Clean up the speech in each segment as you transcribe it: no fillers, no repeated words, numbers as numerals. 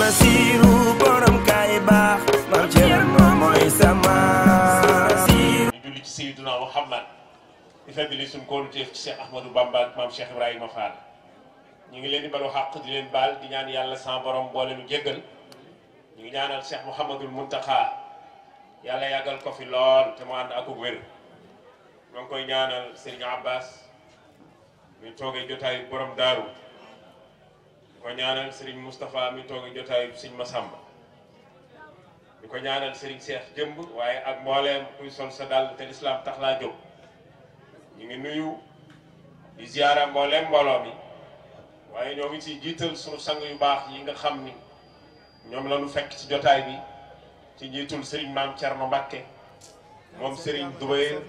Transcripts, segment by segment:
Basiru borom Kaay Baax maam Cerno mooy sama ñu julli ci Seydina Muhammad di feddali suñu kóoluteef ci Cheikh Ahmadou Bamba ak maam Cheikh Ibrahima Fall ñu ngi leen di balu xàq di leen baal di ñaan yàlla sans borom boole nu jéggal ñu ngi ñaanal Cheikh Mouhamadul Muntaxa yàlla yàggal ko fi lool te mu ànd ak wér ñoo ngi koy ñaanal Serigne Abbas mi toogee jotaayu borom daaru di ko ñaanal Serigne Moustapha mi toogee jotaayu Serigne Massamba di ko ñaanal Serigne Cheikh jëmb waaye ak mbooleem kuy sol sa dàll te lislaam tax laa jóg ñu ngi nuyu di ziyaara mbooleem mbooloo mi waaye ñoo ngi ci jiital sunu sang yu baax yi nga xam ni ñoom la ñu fekk ci jotaay bi ci njiitul Serigne maam Thierno Mbacké moom Serigne Dubayr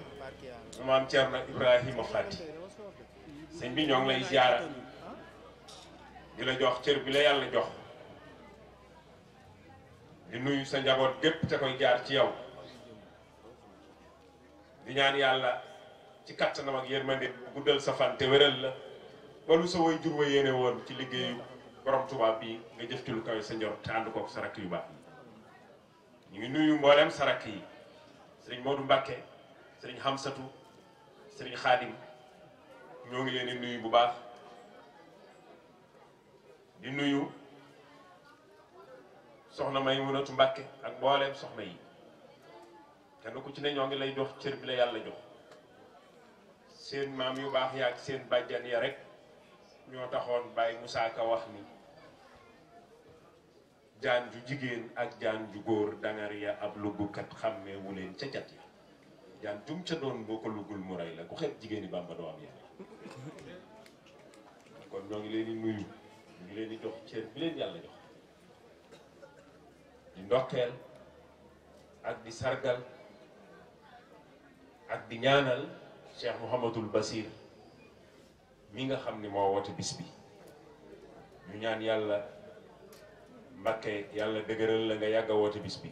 maam Thierno Ibrahima Fati sëñ bi ñoo ngi lay ziyaara di la jox cër bi la yàlla jox di nuyu sa njaboot gépp te koy jaar ci yow di ñaan yàlla ci kattanam ak yërmande guddal sa fan te wéral la balu sa way jur wa yéene woon ci liggéeyu borom tubaab bi nga jëf ci lu kawe sa njort te ànd kook sa rakk yu baax ñu ngi nuyu mboolem sa rakk yi sëriñ Modou Mbacké sëriñ Hamsatu sëriñ Xaadim ñoo ngi leen di nuyu bu baax di nuyu soxna Maymunatu Mbacké ak mboolem soxna yi kenn ku ci ne ñoo ngi lay jox cër bi la yàlla jox seen maam yu baax ya ak seen bàjjan ya rek ñoo taxoon Baye Moussa Ka wax ni jaan ju jigéen ak jaan ju góor dangar ya ab luggukat xàmmee wu leen ca cat ya jaan jum ca doon boo ko luggul mu rey la ku xeeb jigéeni Bàmba doo am yàlla kon ñoo ngi leen di nuyu ñu ngi leen di jox cër bi leen yàlla jox di ndokkeel ak di sargal ak di ñaanal Cheikh Mouhamadul Basir mi nga xam ni moo woote bis bi ñu ñaan yàlla Mbacké yàlla dëgëral la nga yàgg a woote bis bi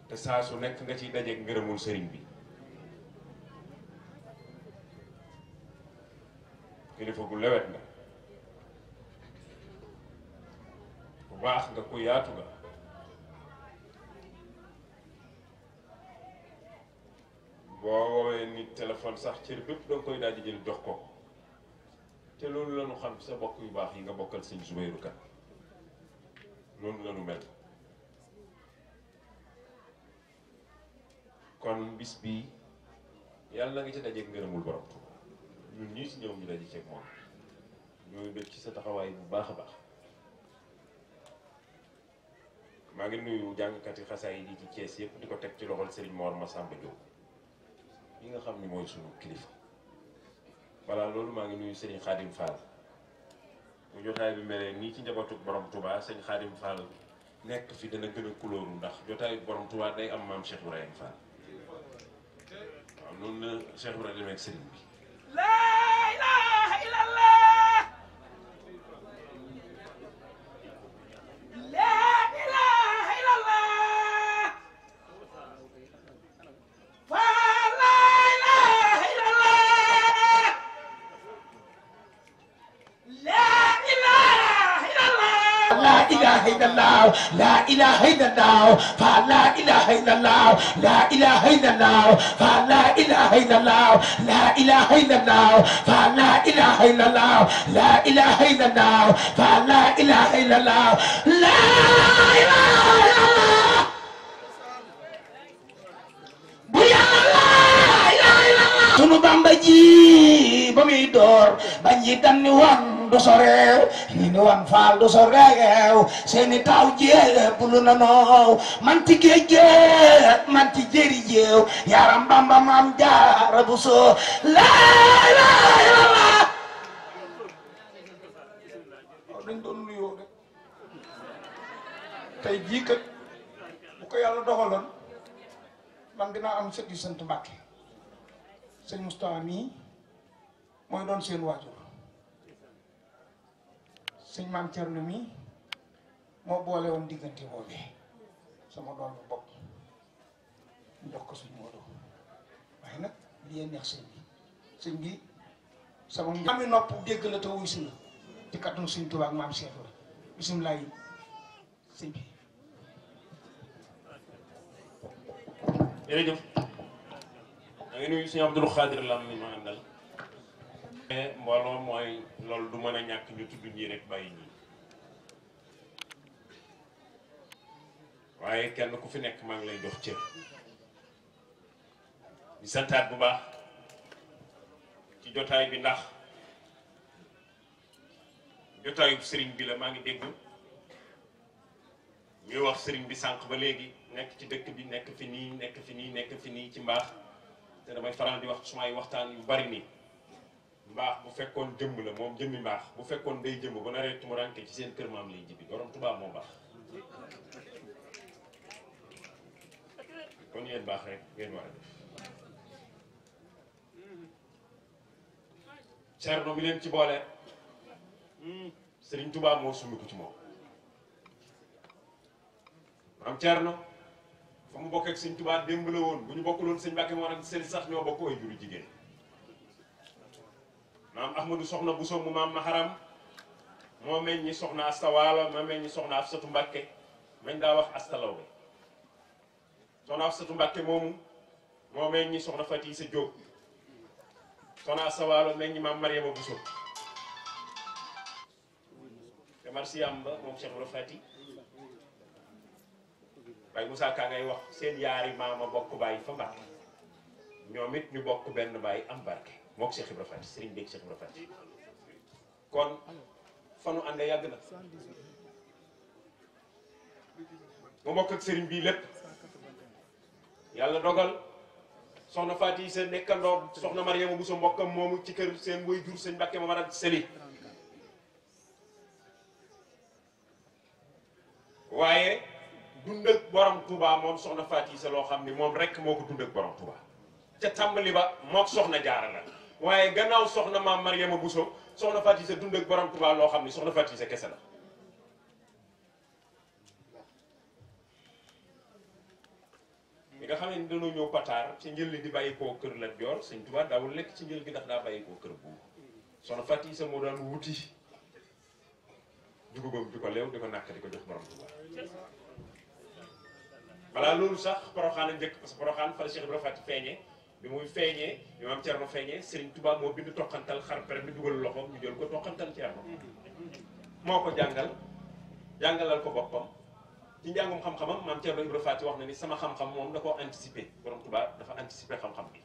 te saa su nekk nga ciy dajeek ngërëmul sëriñ bi kilifa gu lewet nga bu baax nga ku yaatu nga boo woowee nit téléphone sax cër bépp danga koy daal di jël jox ko te loolu la ñu xam sa bokk yu baax yi nga bokkal sëñ Zubeyru Kan loolu la ñu mel kon bis bi yàlla na nga ci dajeeg ngërëmul borom ñun ñii ci ñëw ñu daje ceeg moom ñooy bëgg ci sa taxawaay bu baax a baax maa ngi nuyu jàngkati xasaay yi ci Thiès yëpp di ko teg ci loxol Serigne Mor Massamba Diop yi nga xam ni mooy sunu kilifa voilà loolu maa ngi nuyu Serigne Khadim Fall bu jotaay bi mel nii ci njabootu borom Touba Serigne Khadim Fall nekk fi dana gën a kulóoru ndax jotaay borom Touba day am maam Cheikh Ibrahima Fall waaw noonu la Cheikh Ibrahima ak Serigne bi. La ilaha illallah. لا إله إلا الله لا إله إلا الله فلا إله إلا الله لا إله إلا الله فلا إله إلا الله لا إله إلا الله فلا إله إلا الله لا إله إلا الله فلا إله إلا الله لا إله إلا الله بيا لا إله إلا الله sunu Bamba ji ba muy door bañ yi dañ ni woon du sore ni wan faal du sore seeni taw jéele bulu na noow man ti géej man ti jëri jéew yaram Bamba maam jaara bu soo laa ilaaha illallaah dañ doon nuyoo rek tey jii kat bu ko yàlla doxaloon man dinaa am sët yu sant Mbàkke sëñ Moustapha mii mooy doon seen waajur sëñ maam Thierno mii moo boole woon diggante boobee sama doom bu bopp ñu jox ko suñ Modou waaye nag li yee neex sëñ bi sama ami nopp dégg la te wuy si la ci kattanu Sëñ Tuubaa ak maam Cheikh la bisimilah sëñ bi. jërëjëf da ngay nuyu suñu Abdul Xaadir Lam mi ma àndal mbooloo mooy loolu du mën a ñàkk ñu tudd ñii rek bàyyi ñii waaye kenn ku fi nekk maa ngi lay jox cër di santaat bu baax ci jotaay bi ndax jotaayu sëriñ bi la maa ngi dégg ñuy wax sëriñ bi sànq ba léegi nekk ci dëkk bi nekk fi nii nekk fi nii nekk fi nii ci mbaax te damay faral di wax sumay waxtaan yu bari nii mbaax bu fekkoon jëmb la moom jëmmi mbaax bu fekkoon day jëmb ba naree tumuranke ci seen kër maam lay jibi borom Tuubaa moo baax kon yéen baax rek ngeen war a def Cerno mi leen ci boole Sëriñ Tuubaa moo summiku ci moom maam Cerno fa mu bokk ak Sëriñ Tuubaa démb la woon bu ñu bokkuloon Sëriñ Mbàkke moo nag seen sax ñoo bokk ay juru jigéen maam Ahmadou soxna Bousso mu maam Maharam moo meññi soxna Asta Waalo moo meññi soxna Afsatu Mbàkke mañ daa wax Asta Lawbe soxna Afsatu Mbàkke moomu moo meññi soxna Fatisa Jóob soxna Asta Waalo meññi maam Mariama Bousso te Marsiyam ba moom Cheikh Ibra Fati Baye Moussa Ka ngay wax seen yaari maama bokk baay fa Mbàkke ñoom it ñu bokk benn baay am barke moo ko Cheikh Ibra Fati Serigne beeg Cheikh Ibra Fati kon fanu ànde yàgg na mu bokk ak Serigne bii lépp yàlla dogal soxna Fati sa nekkandoo soxna Mariama Bousso mbokkam moomu ci kër seen way jur sëñ Mbàkke ma mën a seli waaye dund ak borom Touba moom soxna Fati sa loo xam ni moom rek moo ko dund ak borom Touba ca tàmbali ba mook soxna Jaara la waaye gannaaw soxna maam Mariama Bousso soxna Fati sa dund ak borom Touba loo xam ni soxna Fati sa kese la li nga xam ne dañoo ñëw pataar ci njël li di bàyyi koo kër Lat Joor sëñ Touba daawul lekk ci njël gi ndax daa bàyyi koo kër buur soxna Fati sa moo daan wuti dugubam di ko leew di ko nàkk di ko jox borom Touba balaa loolu sax Poroxaan a njëkk parce que Poroxaan fa la Cheikh Ibra Fati feeñee bi muy feeñee bi maam Cerno feeñee Serigne Touba moo bind toqantal xar per bi dugal loxoom ñu jël ko toqantal Cerno moo ko jàngalal ko boppam ci njàngum xam-xamam maam Cerno Ibra Fati wax na ni sama xam-xam moom da koo anticiper borom Touba dafa anticiper xam-xam bi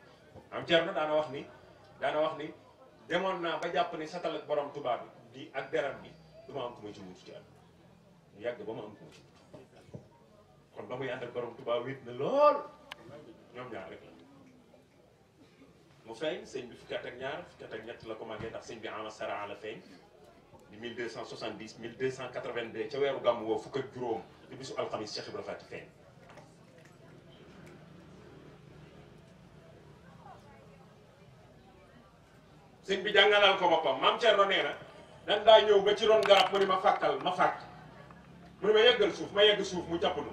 maam Cerno daana wax ni demoon naa ba jàpp ni satal ak borom Touba bi ak deram bi du ma am ku ma ci mucc ci àll yàgg ba ma am ku ma ci kon ba muy ànd ak borom Touba wéet na lool ñoom ñaar rek la mu feeñ sëñ bi fukki at ak ñaar fukki at ak ñett la ko màggee ndax sëñ bi ama sara la feeñ di 1270 1282 ca weeru gàmmu woo fukk ak juróom di bisu alxamis Cheikh Ibra Fati feeñ sëñ bi jàngalal ko boppam maam Cerno nee na dan daa ñëw ba ci ron garab mu ni ma fàkkal ma fàkk mu ni ma yeggal suuf ma yegg suuf mu jàppanu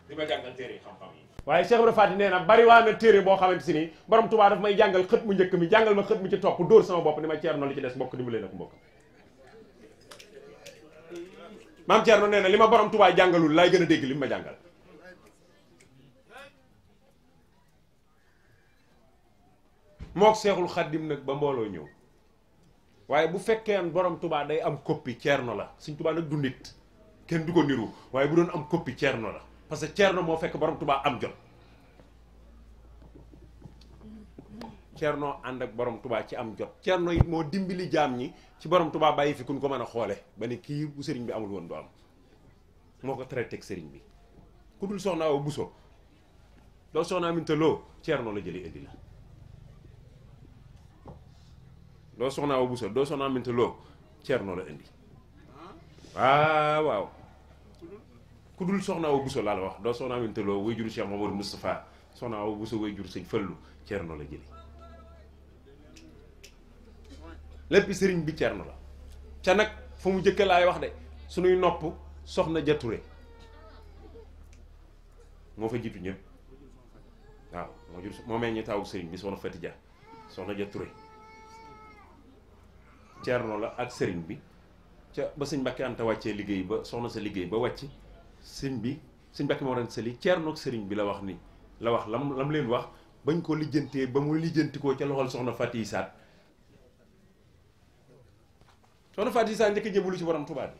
di ma jàngal téere xam-xam yi waaye Cheikh Ibra Fati nee na bari waa na téere boo xamante si ni borom Touba daf may jàngal xët mu njëkk mi jàngal ma xët mu ci topp dóor sama bopp ni ma Cerno li ci des mbokk dimbalee na ko mbokk maam Cerno nee na li ma borom Touba jàngalul laay gën a dégg li ma jàngal mook Seexul Xaddim nag ba mbooloo ñëw waaye bu fekkee borom Touba day am copie Cerno la Sëñ Touba nag du nit kenn du ko niru waaye bu doon am copie Cerno la parce que Cerno moo fekk borom Touba am jot Cerno ànd ak borom Touba ci am jot Cerno it moo dimbali jaam ñi ci borom Touba bàyyi fi kun ko mën a xoole ba ne kii bu sëriñ bi amul woon du am moo ko traité ak sëriñ bi ku dul soxna Awa Bousso doo soxna Aminta Lo Cerno la jëli indi la doo soxna Awa Bousso doo soxna Aminta Lo Cerno la indi waaw ku dul soxna Awa Bousso laa la wax doo soxna Aminta Lo way juru Cheikh Mamadou Moustapha soxna Awa Bousso way juru sëñ Fallu Cerno la jëli lépp sëriñ bi Cerno la ca nag fu mu jëkk laay wax de suñuy nopp soxna Jature moo fa jiitu ñëpp waaw moo meññi taawu sëriñ bi soxna Fati Dia soxna Jature Ceerno la ak sëriñ bi ca ba sëñ Mbàkke Anta wàccee liggéey ba soxna sa liggéey ba wàcc sëñ Mbàkke moo ren sëli Ceerno ak sëriñ bi la wax ni la wax lam leen wax bañ ko lijjantee ba mu lijjantikoo ca loxol soxna Faty Saat soxna Faty Saat njëkk jébbalu ci borom Tuubaa bi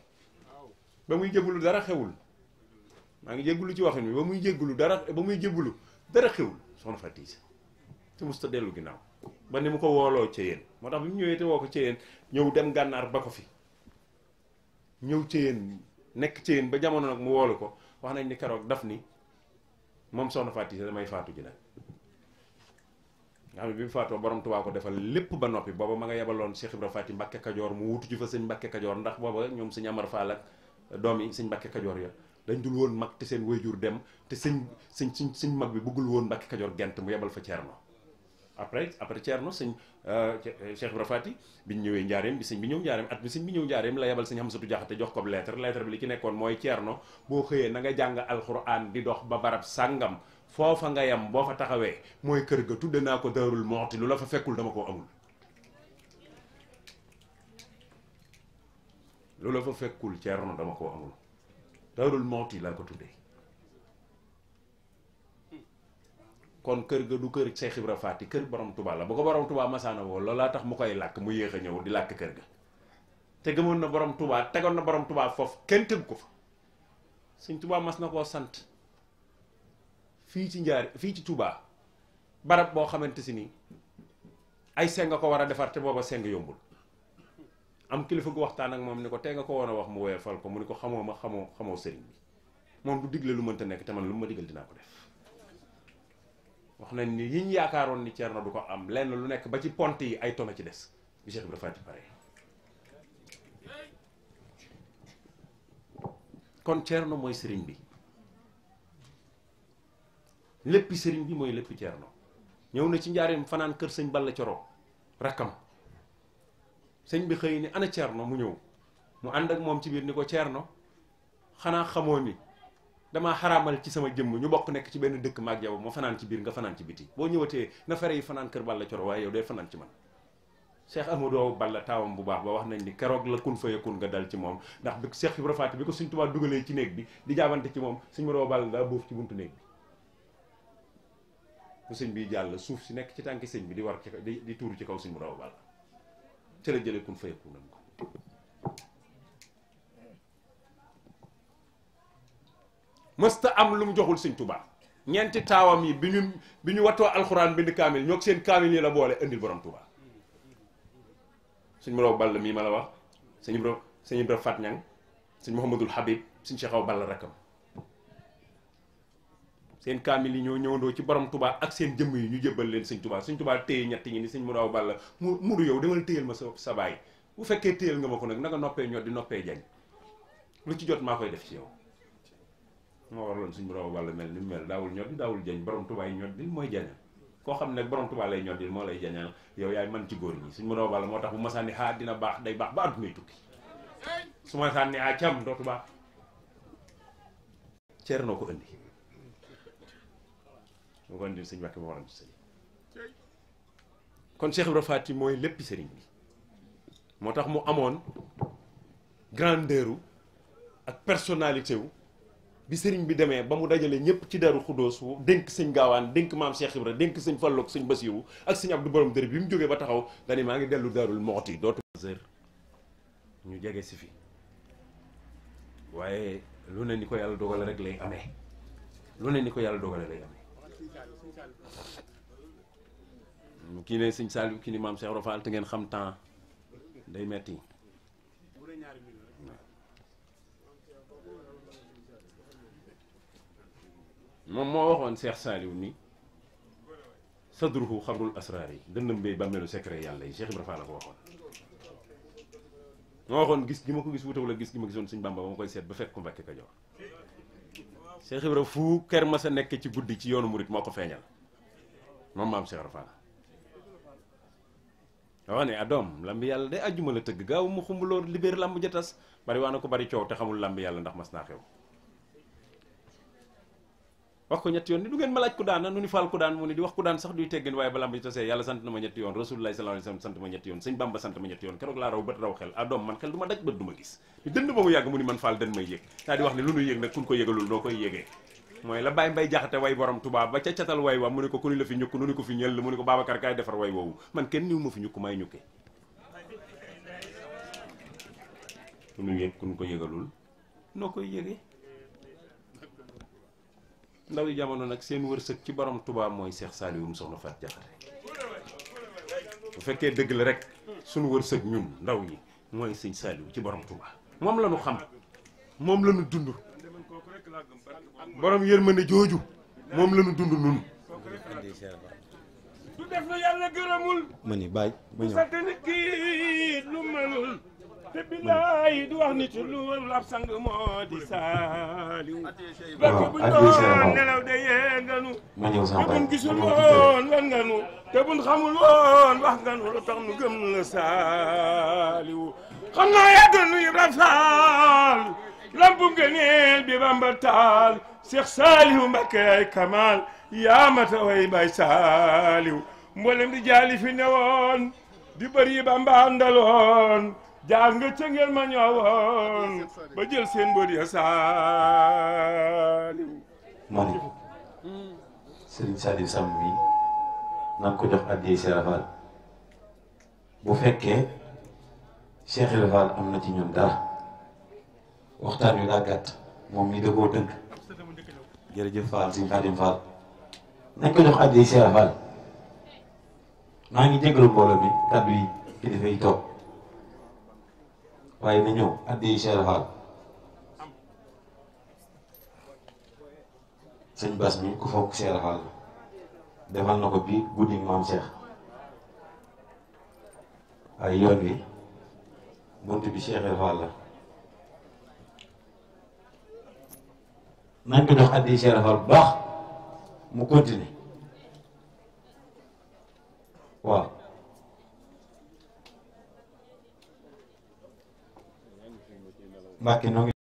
ba muy jébbalu dara xewul maa ngi jéggulu ci waxin bi ba muy jébbalu dara xewul soxna Faty Saat te musta dellu ginnaaw ba ni mu ko wooloo Ceyeen moo tax bi mu ñëwee te woo ko Ceyeen ñëw dem gànnaar ba ko fi ñëw Ceyeen nekk Ceyeen ba jamono nag mu woolu ko wax nañ ni keroog daf ni moom soxna Faty Saat damay faatu ji nag nga xam ne bi mu faatoo borom Tuubaa ko defal lépp ba noppi booba ma nga yebaloon Cheikh Ibra Faty Mbàkke Kajoor mu wutu ci fa sëñ Mbàkke Kajoor ndax booba ñoom sëñ Amar Fall ak doom yi sëñ Mbàkke Kajoor ya dañ dul woon mag te seen wayjur dem te sëñ mag bi bëggul woon Mbàkke Kajoor gent mu yebal fa Ceerno après Ceerno sëñ Cheikh Ibra Faty biñ ñëwee njaareem bi sëñ bi ñëw njaareem at bi sëñ bi ñëw njaareem la yebal sëñ Amsatu Jaxate jox ko lettre bi li ci nekkoon mooy Ceerno boo xëyee na nga jàng alxuraan di dox ba barab sàngam foofa nga yam boo fa taxawee mooy kër ga tudde naa ko Daarul Muxti lu la fa fekkul dama koo amul lu la fa fekkul Ceerno dama koo amul Daarul Muxti laa ko tuddee kon kër ga du kër Cheikh Ibra Faty kër borom Tuubaa la bu ko borom Tuubaa masaana woo loolaa tax mu koy làkk mu yéex a ñëw di làkk kër ga te gëmoon na borom Tuubaa tegoon na borom Tuubaa foofu kenn tëgg ko fa Sëñ Tuubaa mas na koo sant fii ci Tuubaa barab boo xamante si ni ay seng nga ko war a defar te booba seng yombul am kilifa gu waxtaan ak moom ni ko tey nga ko woon a wax mu woyofal ko mu ni ko xamoo sëriñ bi moom du digle lu mënta nekk te man lu ma digal dinaa ko def wax nañ ni yiñ yaakaaroon ni Ceerno du ko am lenn lu nekk ba ci pont yi ay tona ci des bi Cheikh Ibra Faty pare kon Ceerno mooy sëriñ bi léppi sëriñ bi mooy léppi Ceerno ñëw na ci njaareem fanaan kër sëñ Balla Coro rakkam sëñ bi xëy ni ana Ceerno mu ñëw mu ànd ak moom ci biir ni ko Ceerno xanaa xamoo ni damaa xaraamal ci sama jëmm ñu bokk nekk ci benn dëkk maag yow ma fanaan ci biir nga fanaan ci biti boo ñëwatee na fere yi fanaan kër Balla Coro waaye yow dee fanaan ci man Cheikh Ahmadou Balla taawam bu baax ba wax nañ ni keroog la kun fayakun nga dal ci moom ndax bi Cheikh Ibra Faty bi ko Sëñ Tuubaa dugalee ci néeg bi di jaabante ci moom Sëñ Ahmadou Balla daa boof ci buntu néeg bi bu sëñ bi jàll suuf si nekk ci tànki sëñ bi di war ci di tuuru ci kaw Sëñ Ahmadou Balla ci la jëlee kun fayakun nañ ko mësta am lu mu joxul Sëñ Tuubaa ñeenti taawam yi bi ñu wattoo alxuraan bind kaamil ñoo seen kaamil yi la boole indil borom Tuubaa sëñ Morow Balla mii ma la wax sëñ Ibra Fat Ñang sëñ Mouhamadul Habib sëñ Cheikh Awa Balla rakkam seen kaamil yi ñoo ñëwandoo ci borom Tuubaa ak seen jëmm yi ñu jébbal leen Sëñ Tuubaa Sëñ Tuubaa téye ñett ñi ni sëñ Morow Balla muru yow demal téyel ma sa baay bu fekkee téyel nga ma ko nag na nga noppee ñot di noppee jañ lu ci jot maa koy def ci yow moo waraloon sëñ Morow Balla mel ni mu mel daawul ñot di daawul jañ borom Tuubaa yi ñot di mooy jañal koo xam ne borom Tuubaa lay ñoddil moo lay jañal yow yaay man ci góor ñi Sëñ Morow Balla moo tax bu ma sànni xaa dina baax day baax ba àddunay tukki su ma sànni a cam dootu baax Ceerno ko indi moo ko indi sëñ Mbàkke moo waral ci sëñ kon Cheikh Ibra Faty mooy léppi sëriñ bi moo tax mu amoon grandeur ak personnalité wu bi sëriñ bi demee ba mu dajale ñëpp ci Daaru Xuddoos dénk sëñ Gaawaan dénk maam Cheikh Ibra dénk sëñ Fallu ak sëñ Basiiru ak sëñ Abdu borom dër bi mu jógee ba taxaw dani maa ngi dellu Daarul Muxti dootu ñu jege si fi waaye lu ne ni ko yàlla dogale rek lay amee lu ne ni ko yàlla dogale lay amee kii ne sëñ Saliou kii ni maam Cheikh Ibra Fall te ngeen xam temps day metti moom moo waxoon Cheikh Saliou ni sadruhu xabrul asraar yi dëndëm bay bàmmeelu secret yàlla yi Cheikh Ibra Fall la ko waxoon moo waxoon gis gi ma ko gis wutaw la gis gi ma gisoon Sëñ Bamba ba ma koy seet ba fekk ko Mbàkke Kajoor Cheikh Ibra fu ker ma sa nekk ci guddi ci yoonu murit moo ko feeñal moom maam Cheikh Ibra Fall wax ne adoom lambi yàlla day àjjuma la tëgg gaaw mu xumbuloo libéer lamb jatas bari waa na ko bari coow te xamul lambi yàlla ndax mas naa xew wax ko ñetti yoon ni du ngeen ma laaj ku daan nu ni faal ku daan mu ni di wax ku daan sax duy teggin waaye ba lamb ji tasee yàlla sant na ma ñetti yoon rasulullah sallallahu alayhi wasallam sant ma ñetti yoon sëñ Bamba sant ma ñetti yoon keroog laa raw bët raw xel doom man xel du ma daj bët du ma gis di dënd ba mu yàgg mu ni man faal dañ may yëg daa di wax ne lu nu yëg nag kun ko yëgalul noo koy yëgee mooy la Baye Mbay Jaxate way borom Tuubaa ba ca catal way wa mu ni ko ku ni la fi ñukk nu ni ko fi ñël mu ni ko Babacar kaay defar way woowu man kenn niw ma fi ñukk may ñukke lu nu yëg kun ko yëgalul noo koy yëgee ndaw yi jamono nag seen wërsëg ci borom Tuubaa mooy Seex Saaliwu mu soxna Faat Jaxate bu fekkee dëgg la rek suñu wërsëg ñun ndaw ñi mooy sëñ Saaliwu ci borom Tuubaa moom la ñu xam moom la ñu dund borom yërmande jooju moom la ñu dund nun du def lu yàlla gërëmul ma ni bàyyi ba ñëw sant nit ki lu mënul te billaay du wax nit lu ab sang moo di Saaliw bakk bu doon nelaw de yéenganu ma ñëw te sama buñ baay gisul woon wan nganu te buñ xamul woon wax nganu lu tax nu gëm la Saaliw xam naa yàgg nu Ibra Faal lampu ngëneel bi Bamba taal Seex Saaliw Mbakke ay kamal yaa mata way bay Saaliw mboolem di jaali fi newoon di bëri Bamba àndaloon jaar nga ca ngeen ma ñëwoon ba jël seen mbër ya Saaliw ma ni Serigne Saliou Samb mi nan ko jox addiya Cheikh Rafal bu fekkee Cheikh Rafal am na ci ñun dara waxtaan wi daa gàtt moom mi da koo tënk jërëjëf Fall Serigne Khadim Fall nañ ko jox addiya Cheikh Rafal maa ngi jégalu mbooloo mi kàddu yi kilifa yi toog waaye na ñëw addiya Cheikh Rafal sëñ Bass mi ku foog Cheikh Rafal la defal na ko bii guddi maam Cheikh waaye yoon wi bunt bi Cheikh Rafal la nañ ko jox addi Cheikh Rafal bu baax mu continuer waaw Mbàkke noo ngi